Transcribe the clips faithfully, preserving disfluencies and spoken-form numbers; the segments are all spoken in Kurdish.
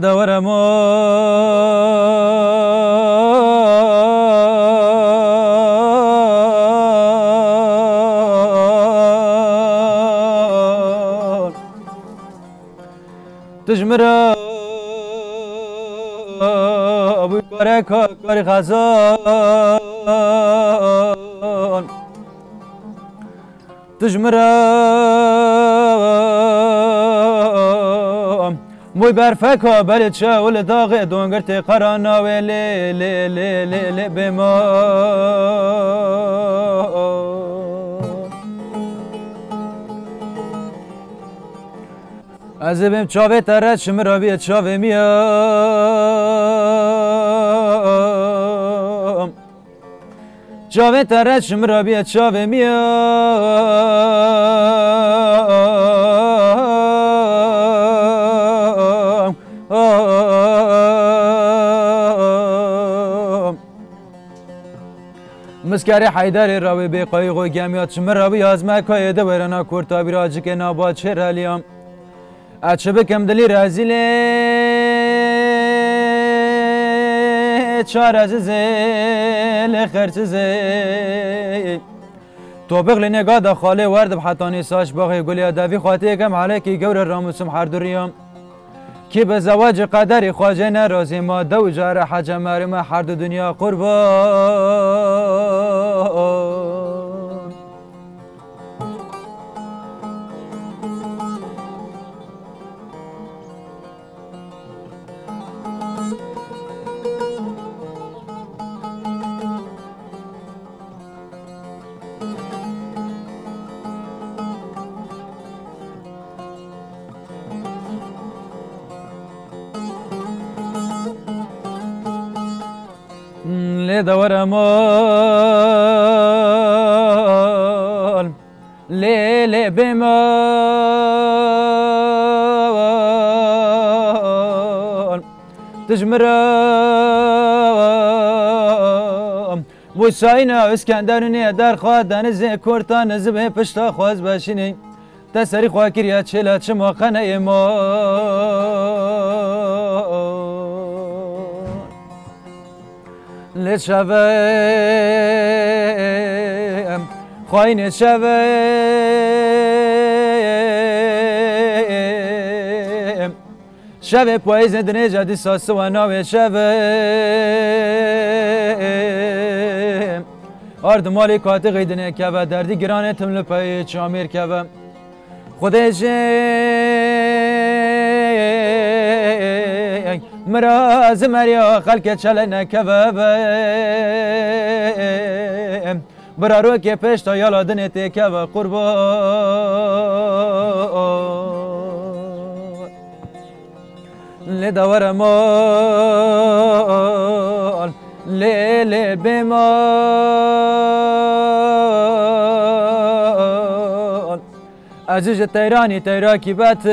Dawara mo Tu ji min re bû kareka karî xezan. Tu ji min re bû berfeka berê çew li daxê dongir tê qera navê lê, lê, lê, lê, lê bêma. Ez ê bêm çavê te reç, min rabî çavê min ya. Çavê te reç, min rabî çavê min ya. Miskerê Heyderê rawê bê qayî xwe gemiya çi min rawî azme kayê de werena kurta bîra cikê naba çêreliya. Ez çi bikim dilî rezîlê çarezizê lê xersizê. Topik li nêga de xalê werdib hetanî saç baxê gulê devî xwatiyê kem helekî gewre ramusim her duriyam. Kî bi zewacê qederî xwecê nerazî ma dew care hece merime her du dinya qurban. Lê de were mal, lê, lê bê mal. Tu ji min re Musayîna Îskenderûnê derxa denizê kurta nizibê pişta xwe ez beşînî. Te serî xwe kiriye çêle çima qeneyê ma. Lê şevê em, xayînê şevê em. Şevê payîzê dinêje dîsa siwe navê şevê. Ardi malê katixî dinê keve, derdî giranê tim li peyê çamêr keve. Xwedê jê mira zimeriya xelkê çele nekeve be. Bira rokê pêşta yala dinê têkeve qurban. Lê de were mal, lê, lê bê mal. Ez ji teyranî teyrakî betim.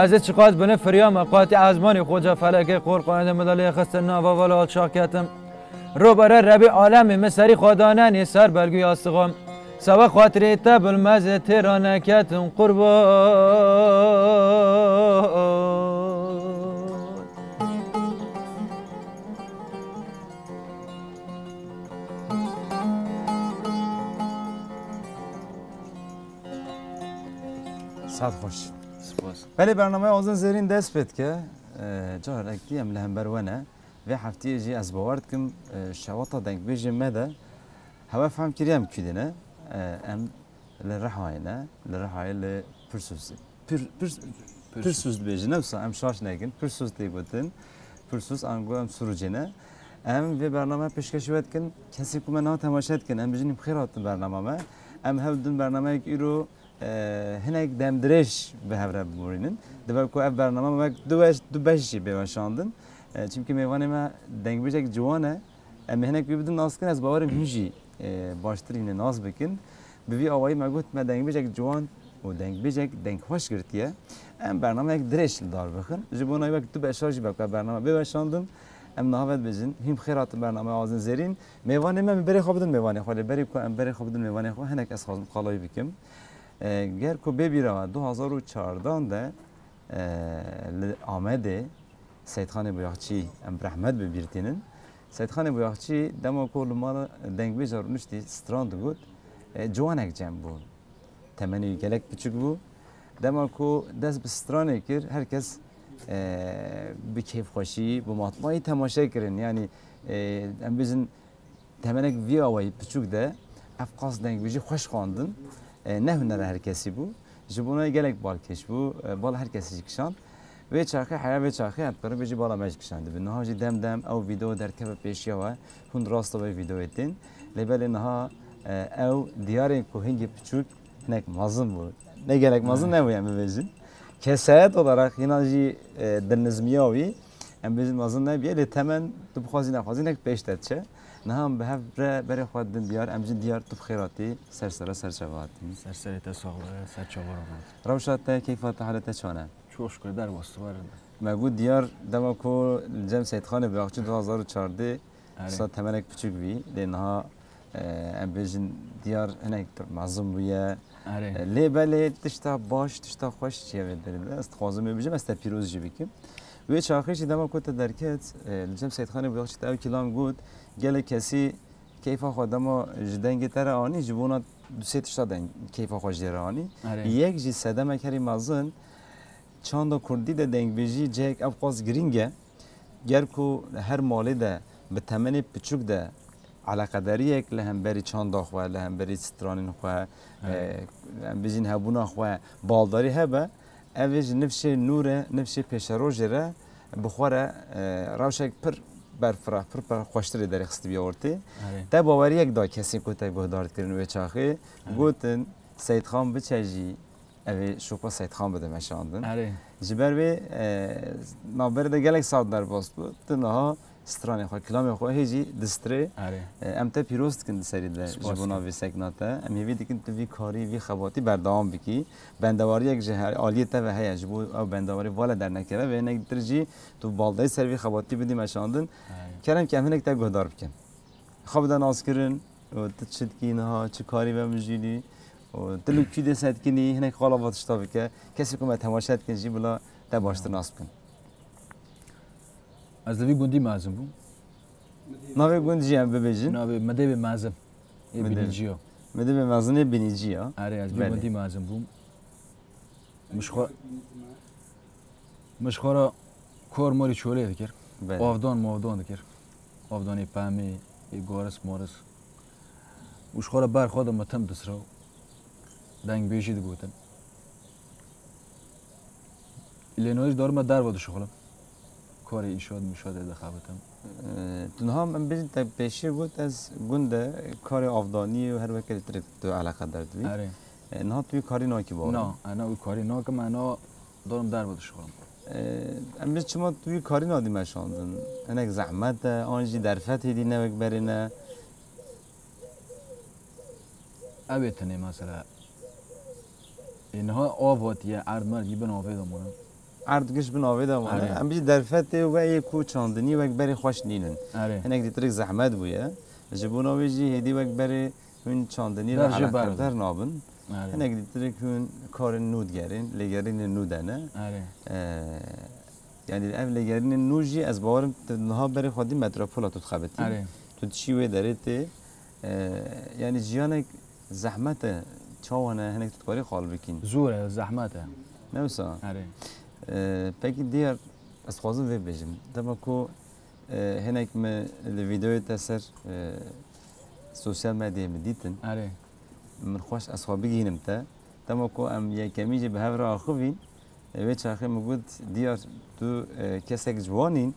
Ez ê çiqas bilin firya me qatî ezmanê Xoca Felekê qol qanedê min de lê xistin nava vala alçaq ketim. Robere Rebî alemê min serî xwe danenê ser belgû yastixan. Sewe xatirê te bilmezê têra neketim qurban. Saet xweş. Spas. Belê, bernameya Azin Zêrîn dest pê dike. E, carek dî em li hember we ne. Vê heftiyê jî ez bawer dikim, e, şewata dengbêjê me de hewe fehm kiriye em kû de ne. E, em li Rihayê ne, li Rihayê li Pirsûsê. Pir-, Pirs-, Pirsûs. Pirsûs dibêjin, ne wisa em şaş nekin. Pirsûs tê gotin. Pirsûs ango em Sûrûcê ne. Em vê bername pêşkêşî we dikin. Kesê ku me niha temaşe dikin, em bijîn bi xêr hatin bernama me. Em hev din bernameyek îro e, hinek demdirêj bi hev re biborînin. Dibe ku ev bername wek du weş, du beş jî bê weşandin. E, çimkî mêvanê me dengbêjek ciwan e. Em ê hinek wî bidin naskirin, ez bawerim hûn jî, e, baştir hînê nas bikin. Bi vî awayî me got, me dengbêjek ciwan û dengbêjek dengxweş girtiye. Em bernameyek dirêj li dar bixin. Ji bo nayê wek du beşa jî be ku ev bername bê weşandin. Em niha ve dibêjin, hîn bi xêr hatin bernameya Azin Zêrîn. Mêvanê me, em berê xwe bidin mêvanê xwe, lê berê ku em berê xwe bidin mêvanê xwe, hinek ez xwazim qala wî bikim. E, ger ku bê bîra we du hazar û çardan de, e, li Amedê Seytxanê Boyaxçî em bi rehmet bi bîr tînin. Seytxanê Boyaxçî dema ku li mala dengbêja rûniştî stran digot, e, ciwanek cem bû. Temenê wî gelek piçûk bû. Dema ku dest bi stranê kir, her kes, e, bi kêfxweşî, bi matmayî temaşe kirin. Yanî, e, em bêjin, temenek vî awayî piçûk de ev qas dengbêjî xweş xwendin, e, ne hunera her kesî bû. Ji bona gelek balkêş bû, e, bala her kesî jî kişand. Vê çaxê, heya vê çaxê, em dikarin bêjî bala me jî kişandibe. Niha jî dem dem ew vîdeo derkeve pêşiya we, hûn rasta vê vîdeoyê tên. Lê belê niha, e, ew diyarên ku hingê piçûk hinek mezin bû. Ne gelek mezin nebûye, em bibêjin. Kesayet olarak hîna jî, e, dilnizmiya wî, em bêjin mezin nebiye, lê temen tu bixwazî nexwazî hinek pêş te diçe. Niha em bi hev re berê xwe didin diyar, em jî diyar tu bi xêr hatî, ser sere ser çava hatî. Ser serê te sax be, ser çava re be. Rewşa te, keyfa te, halê te çawan e? Çok şükür, derbas tu, were. Me got diyar dema ku li cem Seytxanê Boyaxçî du hazar û çardeh, Erê. Sa temenek piçûk bî, lê niha, e, em bêjin diyar hinek mezin bûye. Erê. E, lê belê tişta baş, tişta xweş çiye vê derê de. Ez dixwazim wê bijim, ez te pîroz jî bikim. Wê çaxê jî dema ku te derket, e, li cem Seytxanê Boyaxçî te ew kilam got, gelek kesî keyfa xwe dema ji dengê te re anî, ji bona du sê tişta deng, keyfa xwe jê re anî. Erê. Yek jî sedemek herî mezin, çanda kurdî de dengbêjî cihek ev qas girîng e. Ger ku her malê de bi temenê piçûk de eleqedariyek li hemberî çanda xwe, li hemberî stranên xwe, Evet. e, em bijîn hebûna xwe, baldarî hebe, ev ê ji nifşê nû re, nifşê pêşerojê re bi xwe re, e, rewşek pir berfireh, pir, pir xweştirê derêxistibiya ortê. Evet. Te baweriyek da kesên ku te guhdar dikirin wê çaxê, Evet. gotin, Seytxan biçe jî, ev ê şopa Seytxan bide meşandin. Erê. Ji ber vê, e, navberê de gelek saet derbas bû. Tu niha stranê xwe, kilamê xwe hê jî distirê. Erê. E, em te pîroz dikin di serî de Spas ji bo dikim. navê sekna te. Em hêvî dikin tu vî karî, vî xebatî berdewam bikî. Bendewariyek ji her aliyê te ve heye, ji bo ew bendewarî vala dernekeve. Vê hinek ditir jî tu baldayî ser vî xebatî bidî meşandin. Erê. Kerem ke em hinek te guhdar bikin. Xwe bide naskirin, û tu çi dikî niha, çi karî vemijînî, û tu li kû dê sekinî, hinek xala va tişta bike. Kesê ku me temaşe dikin jî bila te baştir nas bikin. Ez li vî gundî mezin bûm. Navê gund jî em bibêjin. Navê Midêbê Mezin. Ê Midêbê. Binîciya. Midêbê Mezin ê Binîciya. Erê, ez vî Belê. gundî mezin bûm. Min ji xwe, min ji xwe re kor morî çolê dikir. Belê. Avdan mavdan dikir. Avdanê pemê, ê garis maris. Û ji xwe re ber xwe de me tim disra. Dengbêjî digotin. Lê niha jî dor me derve dişuxulim. Karê înşaat mîşaatê dixebitim. Ee, tu niha em bêjin te pêşî got ez gund de karê avdaniyê û her weke lê tirek tu eleqedar dibî. Erê. Ee, niha tu wî karî nakî bawin? Na, ena wî karî nakim, ena dorim derve dişuxulim. Ee, em bêjin çima tu wî karî nadî meşandin? Hinek zehmet e, an jî derfet hêdî ne wek berê ne? Ew ê tenê mesela. Ê niha av hatiye, erd merd yî bin avê de mane. Erd giş bin avê de mane. Erê. Em bijî derfetê we yê ku çandinî wek berê xweş nînin. Erê. Hinek dîtirik zehmet bûye. Ji bona wê jî hêdî wek berê hûn çandinî re Ber jê ber eleqedar nabin. Erê. Hinek dîtirik hûn karên nû digerin, lêgerînên nû de ne. Erê. Ee, yanî ev lêgerînên nû jî ez bawerim tu niha berê xwe dî metropola tu dixebitî. Erê. Tu dişî wê derê tê. Ee, yanî jiyanek zehmet e, çawa ne, hinek tu dikarî xal bikîn. Zor e, zehmet e. Ne wisa? Erê. Ee, pekî diyar, ez dixwazim vê bêjim. Dema ku, e, hinek me li vîdeoyê te ser, e, sosyal medyayê min dîtin. Erê. Min xweş ez xwe bigihînim te. Dema ku em yekemîn jî bi hev re axivîn, e, wê çaxê min got, diyar tu, e, kesek ciwan în,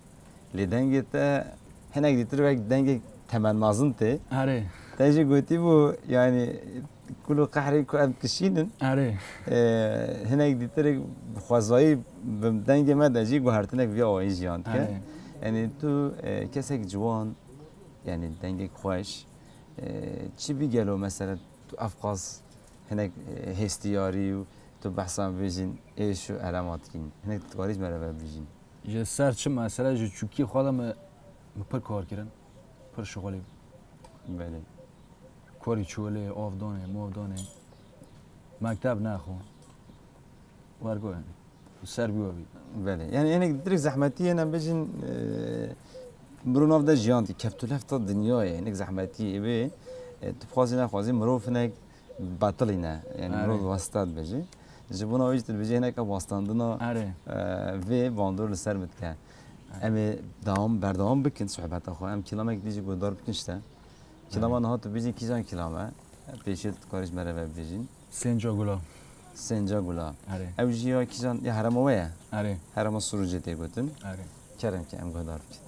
lê dengê te hinek dîtir wek dengek temenmazin tê. Erê. Te jî gotî bû, yanî kul û qehrê ku em kişînin, Erê. e, hinek dîtirek bi xwezayî bi dengê me de jî guhertinek vî awayî jiyan dike. Erê. Yanî tu, e, kesek ciwan, yanî dengek xweş, e, çi bî gelo mesela tu ev qas hinek, e, hêstiyarî û tu behsa bêjin êş û elema dikîn. Hinek tu dikarî ji me re ve bijîn. Ji ser çi mesele, ji çûkî xwe de me, me pir kar kirin. Pir şixulî. Belê. Karî çolê, avdanê, mavdanê. Mekteb nexwe. Wergo yani. Ser bi we bî. Belê. Yani hinek direk zehmetî ye, em bêjin, e, mirov nav de jiyan dî, keft û left dinyayê, hinek zehmetî ye. Wê, e, tu bixwazî nexwazî mirov hinek betilîne. Yani Erê. Mirov wasta dibêje. Ji bona wê jî tu dibêjî hinek ev wastandina, Erê. e, vê bandor li ser min dike. Erê. Em ê dewam, berdewam bikin sohbeta xwe. Em kîlamek dî jî guhdar bikin işte. Kîlama Erê. Niha tu bêjî kîjan kîlam e? Pêşî tu karî ji me re ve bibêjîn. Sênca Gula. Sênca Gula. Erê. Ew jî ya kîjan, ya herêma we ye? Erê. Herêma Sirûcê tê gotin. Erê. Kerem ki em guhdar bikin.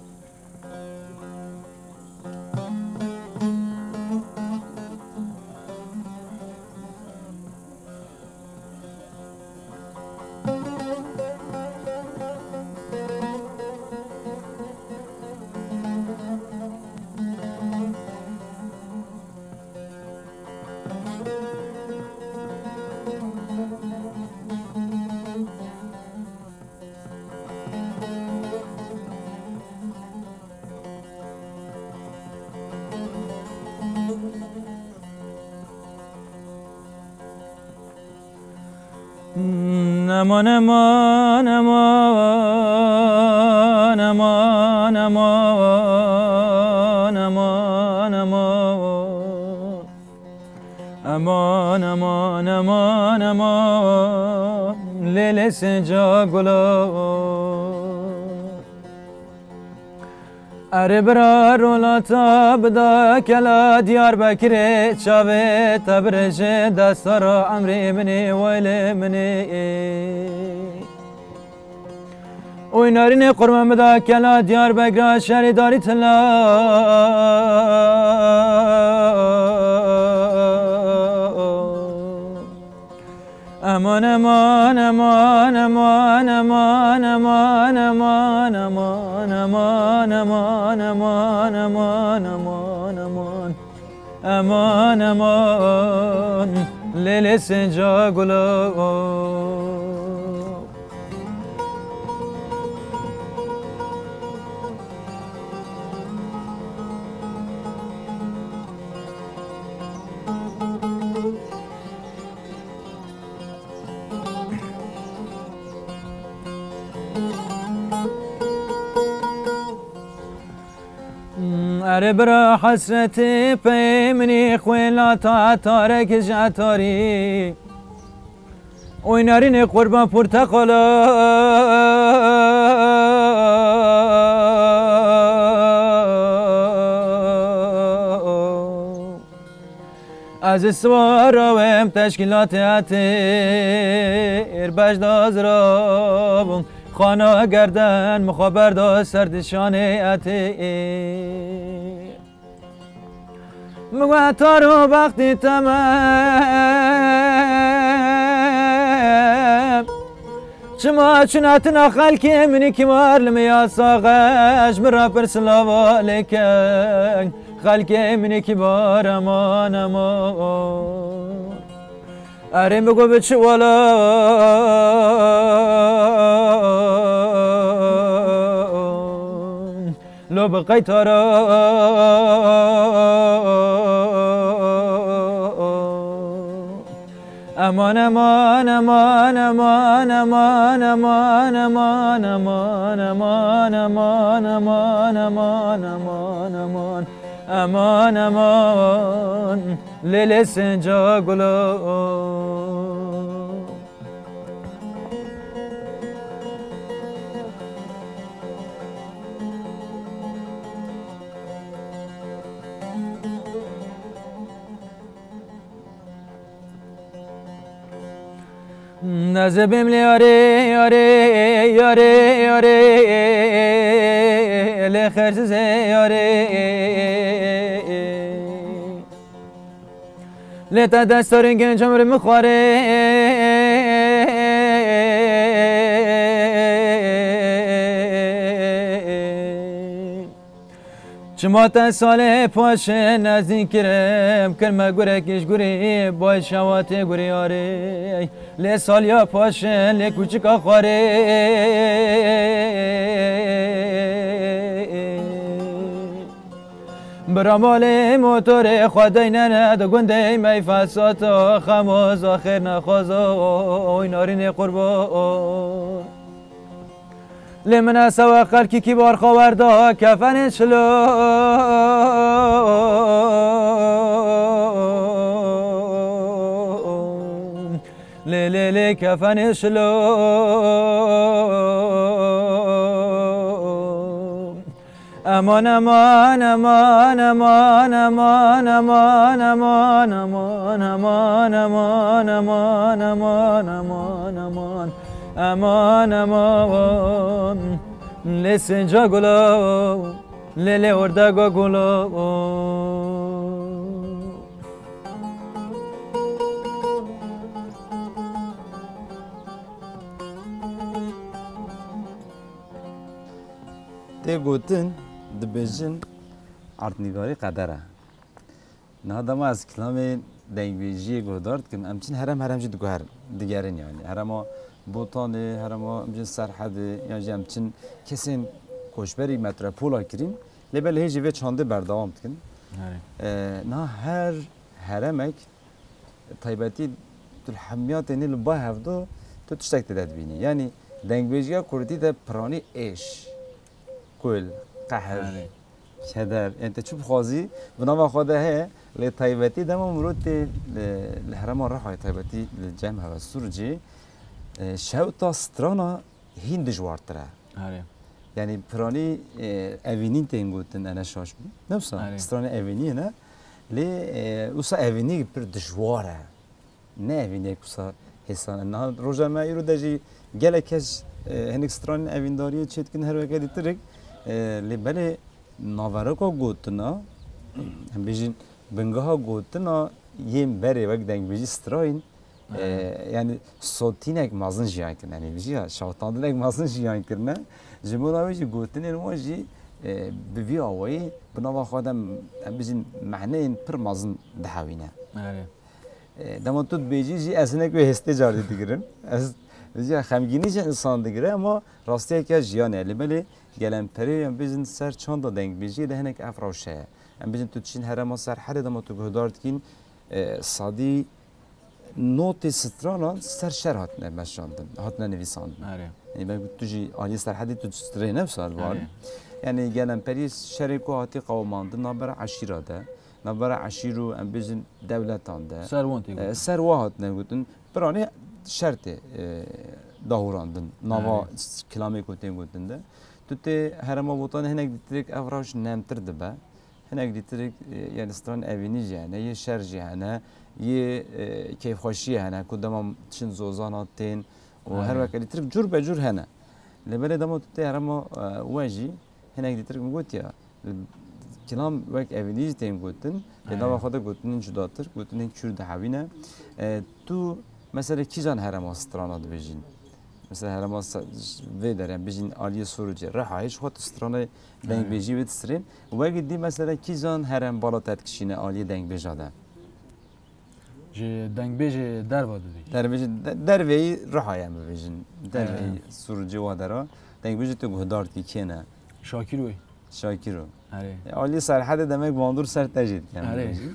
Eman, eman, eman. Eman, eman, eman, eman. Lê, lê Sênca Gula. Erê bira, rola te bida kela Diyarbekirê, çavê te birêje destara emrê min ê, weylê min ê. Oy narînê qurban bida kela Diyarbekira, şerî darî tila. Eman, eman, eman. Eman, eman, lê, lê Sênca Gula. Erê bira, hesretê peyê min ê, xwêla te tarek ji etarî. Oy narînê qurban porteqala. Ez ê siwara wêm teşkîlatê etêr, beş de zirabûn xana gerden, min xwe berda ser dişanê etêr. Min got tar û bextî te me. Çima çûna tina xelkê min ê kî war li min ya saxe, ji min re pirs lava lêke. Xelkê min ê kî war, eman, eman. Erê min got bi çi wala. Lo bi qeytara. Eman, eman, eman. Eman, eman. Lê, lê Sênca Gula. Ez ê bêm lê yarê, yarê, yarê, yarê, lê xersizê yarê. Lê te desta rengên cemrê min xwarê. Çima te salê paşê nezîn kirim, kir me gurekî ji gurî, bay şewatê guriyarê. Lê saliya paşê lê kûçika xwarê. Ramalê motorê xwe deynene di gundê meyfesato xemoza xêr nexwazo oy narînê qurbo. Lê min e sewe qelkî kîbar xwe werda kefenê şilo. Lê lê lê kefenê şilo. Eman, eman, eman, eman, eman, eman, eman, eman, eman, eman, eman, eman, eman, eman, eman, eman. Lê sinca gula, lê lê orda gula. Tê gotin, dibêjin, artnîgarî qeder e. Niha dema ez kilamê dengbêjiyê guhdar dikim, em çin herem herem jî diguher-, digerin yani. Herema Botanê, herema em jin Serhedê, yan jî em çin kesên koçberî metropola kirîn. Lê belê hê jî vê çandê berdewam dikin. Erê. Ee, niha her heremek taybetî tu li hemiyatê nî li ba hevdo tu tiştek tê de dibînî. Yanî dengbêjiya kurdî de piranî êş, kul, qehir, Erê. keder, yani te çi bixwazî bi nava xwe de heye, lê taybetî dema mirov tê li, li herêma Rihayê taybetî li cem Hevesûrcê, e, şewta strana hîn dijwartir e. Erê. Yani piranî, e, evînî tên gotin, ene şaş bû. Ne wisa? Erê. Stranê evînî ne. Lê, e, wisa evînî pir dijwar e. Ne evîniyek wisa hêsan e. Niha roja me îro de jî gelek kes, e, hinek stranên evîndariyê çêdikin her weke dîtirik. E, lê belê navereka gotina, em bêjin bingeha gotina yên berê wek dengbêjî strayên, e, Aynen. yani sotînek mezin jiyan kirine. Yani bijî ya şewtandinek mezin jiyan kirine. Ji bo wê jî gotinên wan jî, e, bi vî awayî bi nava xwe de em bijîn mehneyên pir mezin dihewîne. Erê. E, dema tu dibêjî jî ez hinek wê hêstê cardî digirim. Ez, ez ya xemgînî jî insan digire ama rastiyeke jiyanê ye. Lê belê gelemperê em bêjin ser çanda dengbêjiyê de hinek ev rewş heye. Em bêjin tu diçîn herêma Serhedê dema tu guhdar dikîn, e, sadî notê stranan ser şer hatine meşandin, hatine nivîsandin. Erê. Yani belkî tu jî aliyê Serhedê tu strê ne sal var. Erê. Yani gelemperî şerê ku hatî qewimandin navbera eşîra de, navbera eşîr û em bêjin dewletan de. Ser wan tê E, gotin. ser wa hatine gotin. Piranî şer tê, e, dahurandin. Nava Erê. kilamê ku tên gotin de. Tu tê herêma Botanê hinek dîtirek ev rewş nemtir dibe. Hinek dîtirek, e, yani stran evînî jî hene, yê şer jî hene, yê, e, keyfxweşiyê hene, ku dema çin zozana tên û her Erê. weke dîtirek cur be cur hene. Lê belê dema tu tê herêma, e, we jî, hinek dîtirek min gotiya, kilam wek evînî jî tên gotin, lê Aynen. nava xwe de gotinên cudatir, gotinên çûr dihewîne. E, tu mesela kîjan herêma strana dibêjin? Mesela herêma se-, vê derê, em bêjin aliyê Sirûcê, Rihayê, ji xwe tu stranê Aynen. dengbêjî wê disirên. Wek dî mesela kîjan herêm bala te dikişîne aliyê dengbêja de? Ji dengbêjê derva dibêjî. Derbêjê de-, derveyî Rihayê em bibêjin. Derveyî Ee. Sirûcê wa dera. Dengbêjê tu guhdar dikî kê ne? Şakîroyê. Şakîro. Erê. E, alî Serhedê demek bandor ser te jî dikem Erê. bibêjî.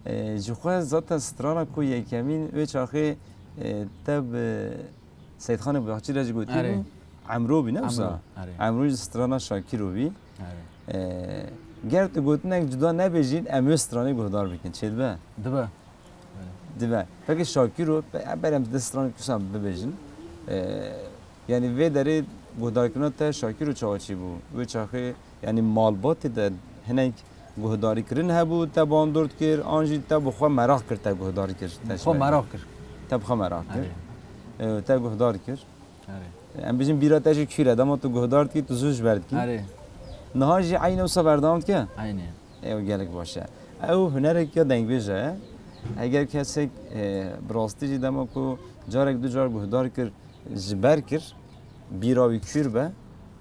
E, ji xwe zaten strana ku yekemîn wê çaxê, e, te bi Seyîdxanê Budaxçî re jî gotî Erê. bû, Emro bî, ne wisa? Emro, erê. Emro jî strana Şakîro bî. Erê. E, ger tu gotinek cuda nebêjîn, em wê stranê guhdar bikin. Çêdibe? Dibe. Dibe. Peki Şakîro, be-, ber em di stranê kusa bibêjin. E, yani vê derê guhdarkirina te Şakîro çawa çêbû? Wê çaxê, yani malbatê de hinek guhdarîkirin hebû, te bandor dikir, an jî te bi xwe meraq kir te guhdarî kir? Te Xwe şaîr. meraq kir. Te bi xwe meraq kir. Erê. E, te guhdar kir. Erê. Em bijin bîra te jî kûr e, dema tu guhdar dikî, tu zû ji ber dikî. Erê. Niha jî eynî wisa berdewam dike? Eynî. Ew gelek baş e. Ew hunerek ya dengbêj e. Eger kesek, e, bi rastî jî dema ku carek du car guhdar kir, ji ber kir, bîra wî kûr be,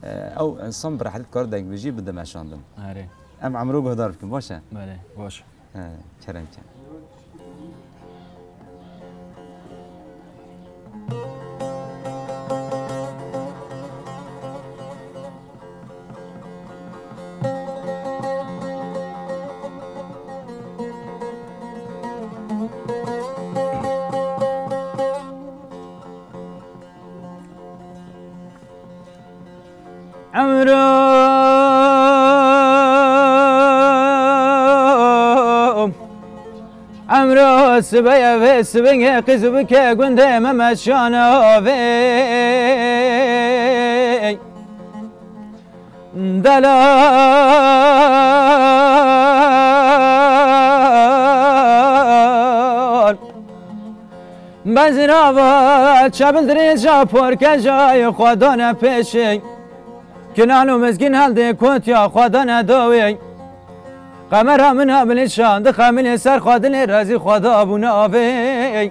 e, ew insan bi rehetî dikare dengbêjî bide meşandin. Erê. Em Emro guhdar bikin, baş e? Belê, baş. He, kerem ke. Emro, Emro, sibeye vê sibingê qîz bike gundê me meşana vê. Delal. Bezirava çebil dirêja porkejayê xwe dane pêşê. Kinan û mizgîn heldê kotiya xwe dane dawê. Qemera min a bilîşan dixemilê ser xwe dilê rezî xwe dabû navê.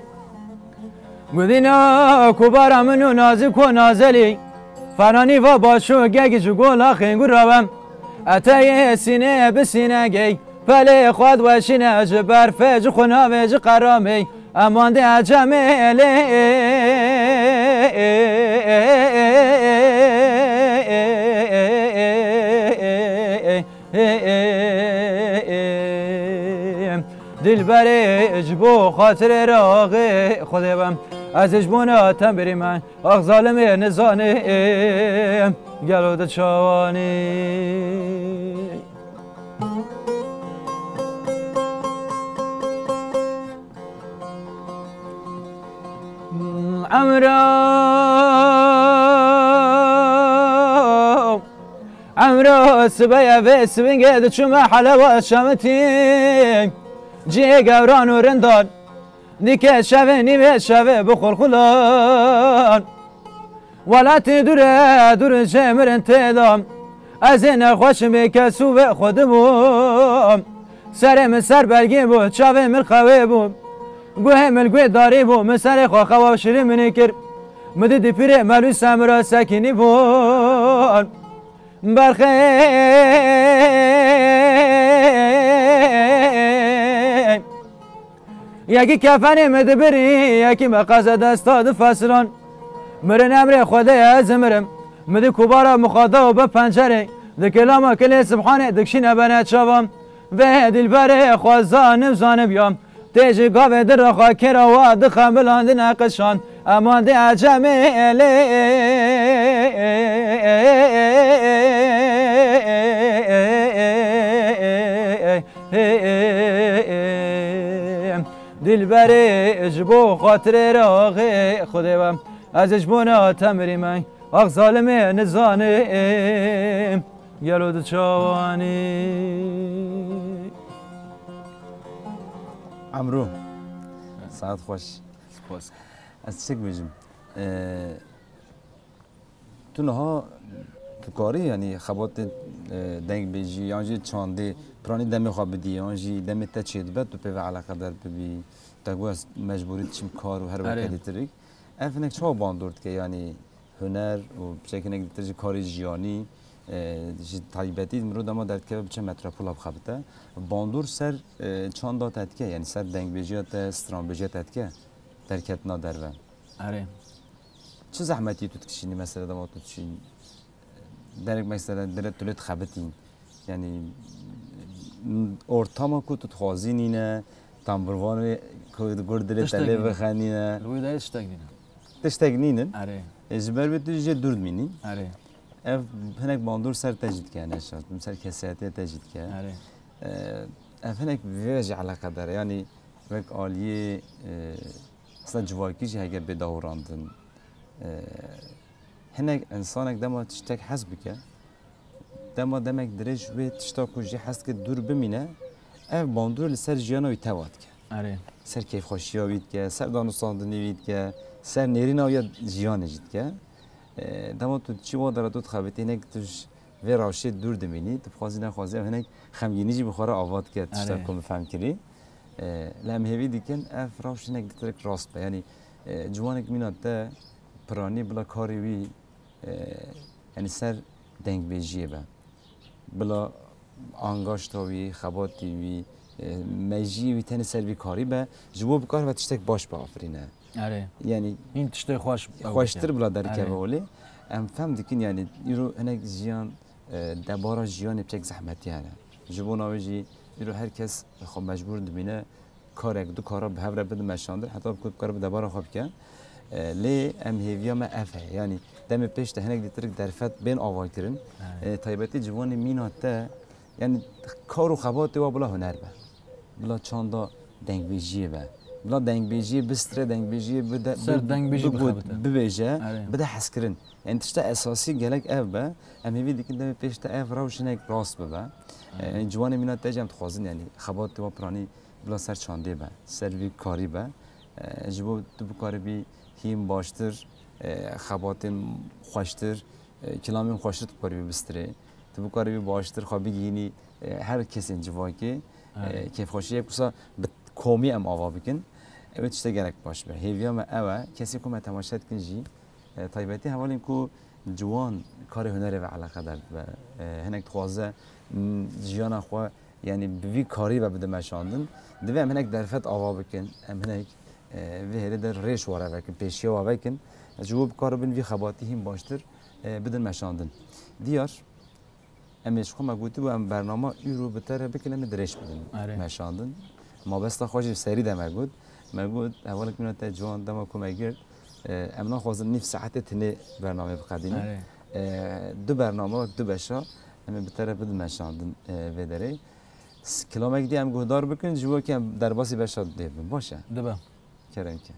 Gudîna kubara min û nazik û nazelî. Feranî va baş û geg ji gola xêngû rawem. Eteyê sînê bi sînegey. Pelê xwe diweşîne ji berfê, ji xunavê, ji qeramê. Eman dê ecemê lê. Dilberê ji bo xatirê raxê Xwedê bim. Ez ji bona tembirî me. Ax zalimê nizanê gelo di çawanî. Emra, Emra, sibeye vê sibingê diçûme helewa şemitî. Cihê gewran û rindan, dike şevê nîvê şevê bi xulxulan. Welatê dûre dûr jê mirin têda. Ez ê nexweşim ê kes û vê xwe dibûm. Serê min ser belgê bû, çavê min xewê bû. Guhê min guhê darî bû, min serê xwe xewa şirî minî kir. Min dî dîpîrê melû semira sekînî bûn. Berxê. Yekî kefenê min dibirî, yekî me qeze desta difesiran. Mirin emrê Xwedê ye, ez mirim. Min di kubara mixada û bi pencerê, di kilama kilê Sibhanê dikşîne bene çavan. Vê dilberê xwe zanim zanim ya. Tê ji gavê dira xwe kêra wa dixemilandine qişan. Eman dê ecemê lê. Dilberê ji bo xatirê raxê Xwedê be. Ez ji bona temrî me. Ax zalimê nizanê. Gelo di çawanî. Emro. Saet xweş. Spas. Ez çi bêjim? Ee, Tu niha tu karî, yanî xebatê, e, dengbêjî yan jî çandê piranî demê xwe bidî yan jî demê te çêdibe tu pê ve eleqedar bibî. Te got ez mecbûrî diçim kar û her weke Erê. dîtirik. Ev hinek çawa bandor dike, yanî huner û piçek hinek dîtir jî karê jiyanî, e, ji taybetî mirov dema derdikeve biçe metropola bixebite. Bandor ser, e, çanda te dike, yanî ser dengbêjiya te, stranbêjiya te dike, derketina derve. Erê. Çi zehmetî tu dikişînî mesela dema tu diçî derek mesela dire tu lê dixebitî? Yanî ortama ku tu dixwazî nîne, tamburvanê ku di gur dilê te lê bixe nîne. Li wê de tiştek nîne. Tiştek nînin. Erê. E, ji ber wê tu jê dûr dimînî. Erê. Ev hinek bandor ser te jî dike, neşa. Ser kesayetiya te jî dike. Erê. E, ev hinek vê jî eleqedar e. Yanî wek aliyê, e, Aslında civakî jî heke bê dahurandin. Ee, hinek insanek dema tiştek hez bike, dema demek dirêj wê tişta ku jê hez dike dûr bimîne, ev bandor li ser jiyana wî tewa dike. Erê. Ser keyfxweşiya wî dike, ser danûstandinê wî dike, ser nêrîna wî ya jiyanê jî dike. Ee, dema tu çi wa dera tu dixebitî, hinek tu ji vê rewşê dûr dimînî, tu bixwazî nexwazî ev hinek xemgînî jî bi xwe re ava dike, tişta Erê. ku min fehm kirî. E, lê em hêvî dikin ev rewş hinek dîtirek rast be. Yanî, e, ciwanek mîna te piranî bila karê wî, e, yanî ser dengbêjiyê be. Bila angaşta wî, xebatî wî, e, mejiyê wî tenê ser vî karî be, ji bo bikaribe tiştek baş biafirîne. Erê. Yanî Hîn tiştê xweş ew xweştir bike. bila derkeve Erê. holê. Em fehm dikin, yanî îro hinek jiyan, e, debara jiyanê piçek zehmetî hene. Ji bona wê jî îro her kes xwe mecbûr dibîne karek, du kara bi hev re bide meşandin, heta ku bikare bi debara xwe bike. E, lê em hêviya me ev heye. Yanî demê pêş de hinek dîtirik derfet bên avakirin. Evet. E, taybetî ciwanê mîna te, yani kar û xebatê wa bila huner be. Bila çanda dengbêjiyê be. Bila dengbêjiyê bistire, dengbêjiyê bide, Ser bi-, dengbêjî bigot, bixebite. Bibêje, Erê. Bide hezkirin. Yani tişta esasî gelek ev be. Em hêvî dikin demê pêş de ev rewş hinek rast bibe. Erê. Yani ciwanê mîna te jî em dixwazin yani xebatê wa piranî bila ser çandê be, ser vî karî be. E, ji bo tu bikaribî hîn baştir, e, xebatên xweştir, e, kilamên xweştir tu bikaribî bistirê. Tu bikaribî baştir xwe bigihînî, e, her kesên civakê, e, Evet. Kêfxweşiyek wisa bi komî em ava bikin. Ew ê tiştê gelek baş be. Hêviya me ew e, kesê ku me temaşe dikin jî, e, taybetî hevalên ku ciwan karê hunerê ve eleqedar dibe, e, hinek dixwaze, m, jiyana xwe, yani bi vî karî ve bide meşandin, divê em hinek derfet ava bikin, em hinek, e, vê hêlê de rêş ware vekin, pêşiya we vekin, ji bo bikaribin vî xebatî hîn baştir, e, bidin meşandin. Diyar, Em ê ji xwe me gotibû, em bernama îro bi te re bikin, em ê dirêj bidin Erê. Meşandin. Mabesta xwe jî serî de me got. Me got, hevalek mîna te ciwan dema ku me girt, e, em naxwazin nîv saetê tinê bernamê biqedînin. Erê. E, du bername wek du beşa em ê bi te re bidin meşandin, e, vê derê. S-, kilamek dî em guhdar bikin, ji bo ku em derbasî beşa dê bin. Baş e? Dibe. Kerem ke.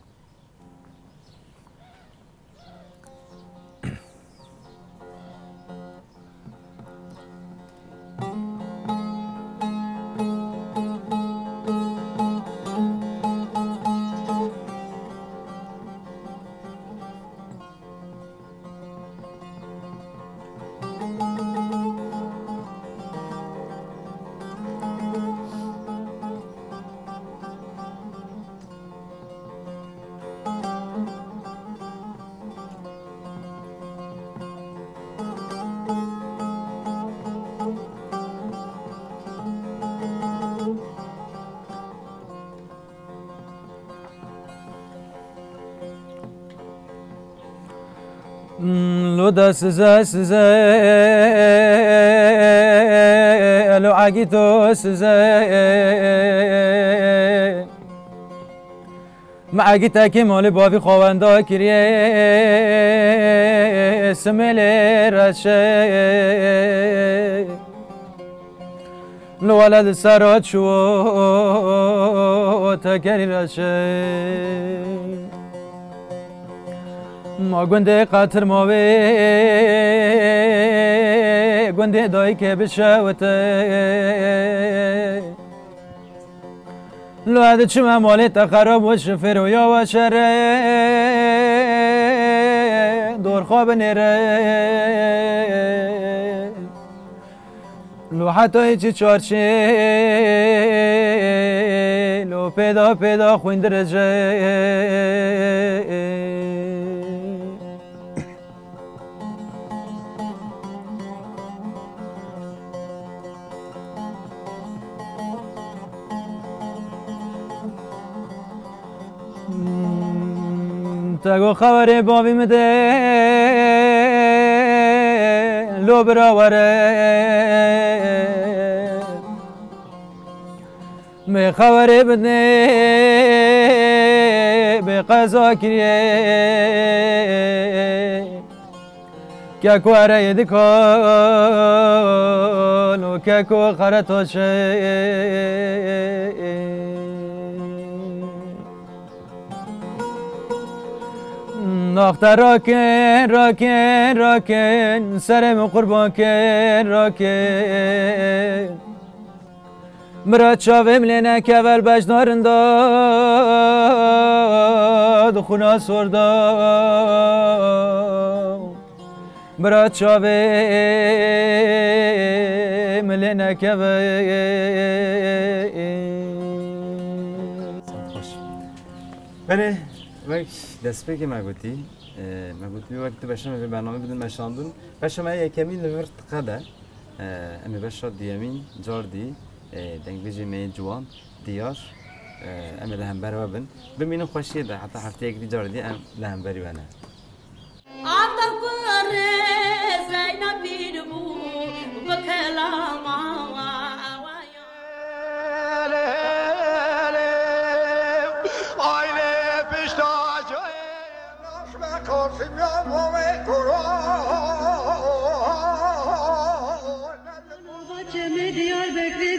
Lo da size size, lo agito size. Me agîtekî malê bavî xwe wenda kiriye, simêlê reşe. Li wele di ser çû tekerî reşe. Ma gundê qetir ma wê, gundê dayikê bişewite. Lo ez diçime malê te xerab û şifêr û ya we şerê, dor xwe binêre. Lo heta hiçî çarşê, lo pêda pêda xwîn dirije. Te got xeberê bavî min de, lo bira were. Mê xewerê bidê, bê qeza kiriye. Keko ereyê dikon û keko xeretoşe. Naxte rakin, rakin, rakin, serê min qurban kin, rakin. Mira çavê min lê nekeve li bejna rinda, di xwina sor da. Mira çavê min lê nekeve. Belê, wek destpêkê me gotî, e, me gotî wek tu beşa me vê bernamê bidin meşandin. Beşa me yekemîn li vir diqede. E, em ê beşa duyemîn car dî, e, dengbêjê me yê ciwan Diyar, e, em ê li hember we bin. Bimînin xweşiyê de, heta hefteyek dî car dî em li hemberî we ne. After kurê Zeynep bîr bû, bi kelama awaya. Aynê pişta cayê, naşme Kasım ya, Diyarbekirê